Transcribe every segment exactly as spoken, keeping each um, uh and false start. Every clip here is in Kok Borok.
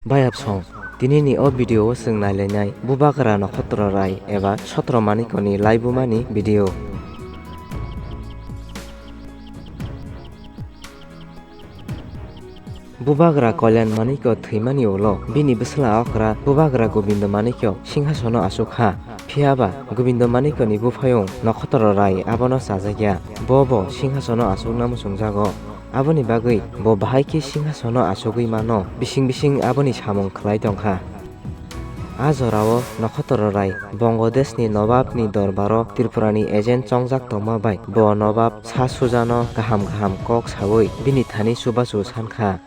Bayapsong, tinini o video o chwng nailainai Bubagra Nokhotro Rai eba Sotro Manikyo ni laibuma ni video. Bubagra Kalyan Manikyo thwimani ulo bini bwsla okra Bubagra Gobindo Manikyo singhasono achuk kha. Phiyaba Gobindo Manikyo ni buphayung Nokhotro Rai abono chajakya, bo bo singhasono achukna muchungjago. Aboni bagwi bo bahai khe singhasono achugwi mano, bising bising aboni samung khlai tongkha. A jorao Nokhotro Rai Bongo Deshni Nobabni dorbaro Tripurani agent chongjak tongma bai bo Nobab Sa Sujano kaham kaham kok saui bini thani chubachu sankha.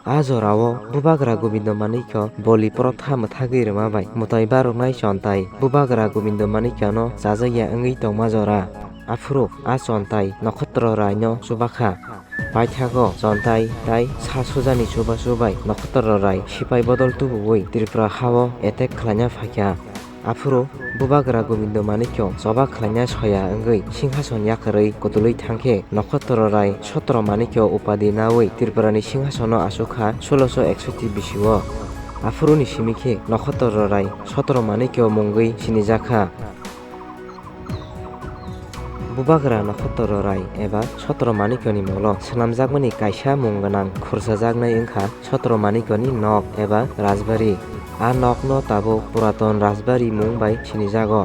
A jorao Bubagra Gobindo Manikyo boli protha mwthagwi rwma bai mwtai baroknai Chontai Bubagra Gobindo Manikyano chajakya wngwi tongma jora. Aphuru a Chontai Nokhotro Raino chubakha. Paithago Chontai tai Sa Sujani chubachu bai Nokhotro Rai sipai bodol tubuwi Tripura hao attack khlaina phaikha. Aphuru Bubagra Gobindo Manikyo choba khlaina soya wngwi singhason yakarwi kutulwi thangkhe Nokhotro Rai Sotro Manikyo upadi naui Tripurani singhasono achukha sulosho eksoti bisio. Aphuruni simi khe Nokhotro Rai Sotro Manikyo mungwi sinijakha. Bubagra Nokhotro Rai eba Sotro Manikyoni molo swnamjakmani kaisa mung gwnang khursajaknai wngkha Sotro Manikyoni nok eba rajbari. A nokno tabuk Puraton Rajbari mung bai sinijago.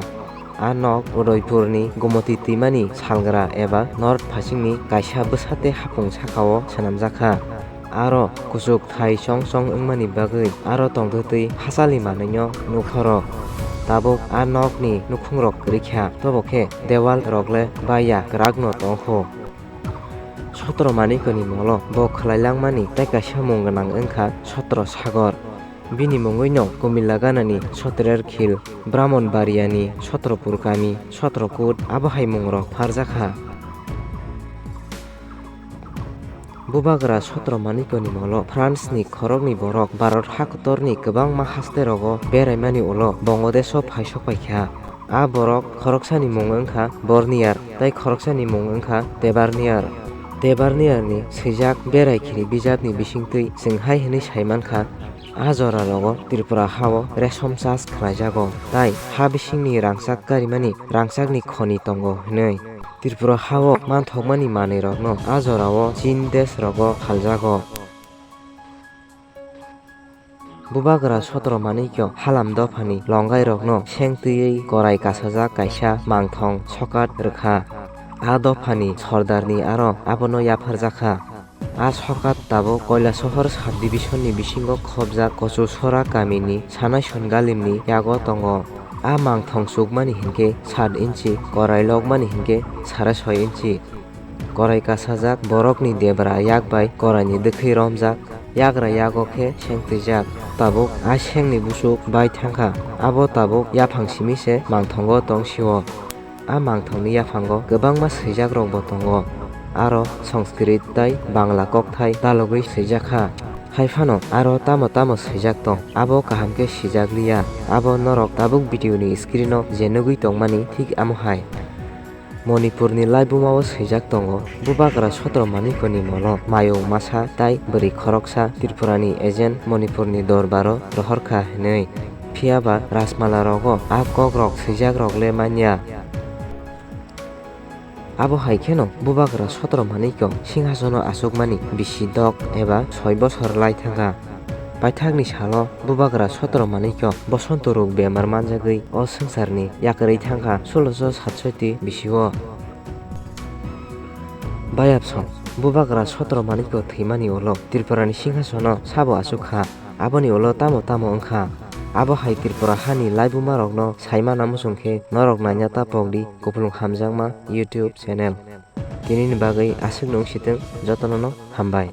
A nok Udaipurni Gomoti twimani salgra eba north phasingni kaisa bwsate hapung sakao swnamjakha. Aro kuchuk thai chong chong wngmani bagwi aro tongthwtwi hachali manwino nukhoro. Tabuk a nokni nukhungrok kwrwikha, tobo khe dewal rokle baiya kwrakno tongkho. Sotro Manikyoni molo bo khwlailangmani tei kaisa mung gwnang wngkha Sotro Sagor. Bini mungwino Kumila ganani Sotrer Khil, Brahmonbariani Sotrapur kami, Sotrokut abo hai mungrok pharjakha. Bubagra Sotro Manikyoni molo France ni khorokni borok Bharat hakotorni kwbangma haste rogo beraimani ulo Bangladesh o phaisok paikha. A borok khoroksani mung wngkha Borniyar tei khoroksani mung wngkha Tebarniyar. Tebarniyarni swijak berai khini bijapni bisingtwi chwng hai hwnwi sai mankha, a jora rogo Tripura hao resom chas khlaijago tai ha bisingni rangchak karimani rangchakni khoni tongo hwnwi. Tripura hao manthokmani manwirokno a jorao Chin desh rogo phaljago. Bubagra Sotro Manikyo Halam dophani longairokno seng twiwi korai kasajak kaisa mangthong sokat rwkha. A dophani sordarni aro abono yapharjakha. A sokat tabuk Koilasohor subdivision ni bisingo khobjak Kochusora kamini Sanaison galimni yago tongo. A mangthong chukmani hinkhe sat inchi, korai lokmani hinkhe sare soi inchi. Korai kasajak borokni debra yak bai koraini dwkhwi romjak, yagra yago khe seng twijak. Tabuk a sengni buchuk bai thangkha, abo tabuk yaphang simi se mangthongo tong sio. A mangthongni yaphango kwbangma swijakrokbo tongo, aro Sanskrit tei Bangla kokthai dalogwi swijakha. Hai phano aro tamo tamo swijak tong, abo kaham khe sijak liya. Abo norok tabuk video ni screen o je nugwi tongmani thik amo hai. Manipurni laibumao swijak tongo, Bubagra Sotro Manikyoni molo mayung masa tai bwrwi khoroksa Tripurani agent Manipurni dorbaro rohorkha hwnwi. Phiyaba Rajmala rogo a kokrok swijakrok le manya. Abo hai kheno Bubagra Sotro Manikyo singhasono achukmani bisi dok eba soi bosor lai thangkha. Paithakni salo Bubagra Sotro Manikyo bosonto rok bemar manjagwi o swngcharni yakarwi thangkha sulosho satsoti bisio. Bayapsong, Bubagra Sotro Manikyo thwimani ulo Tripurani singhasono sabo achukha. Aboni ulo tamo tamo wngkha. Abo hai Tripura hani laibumarokno saimana muchung khe norok naina ta pokdi kupulung hamjakma YouTube channel. Tinini bagwi aswkno wngsitwng, jotono no hambai.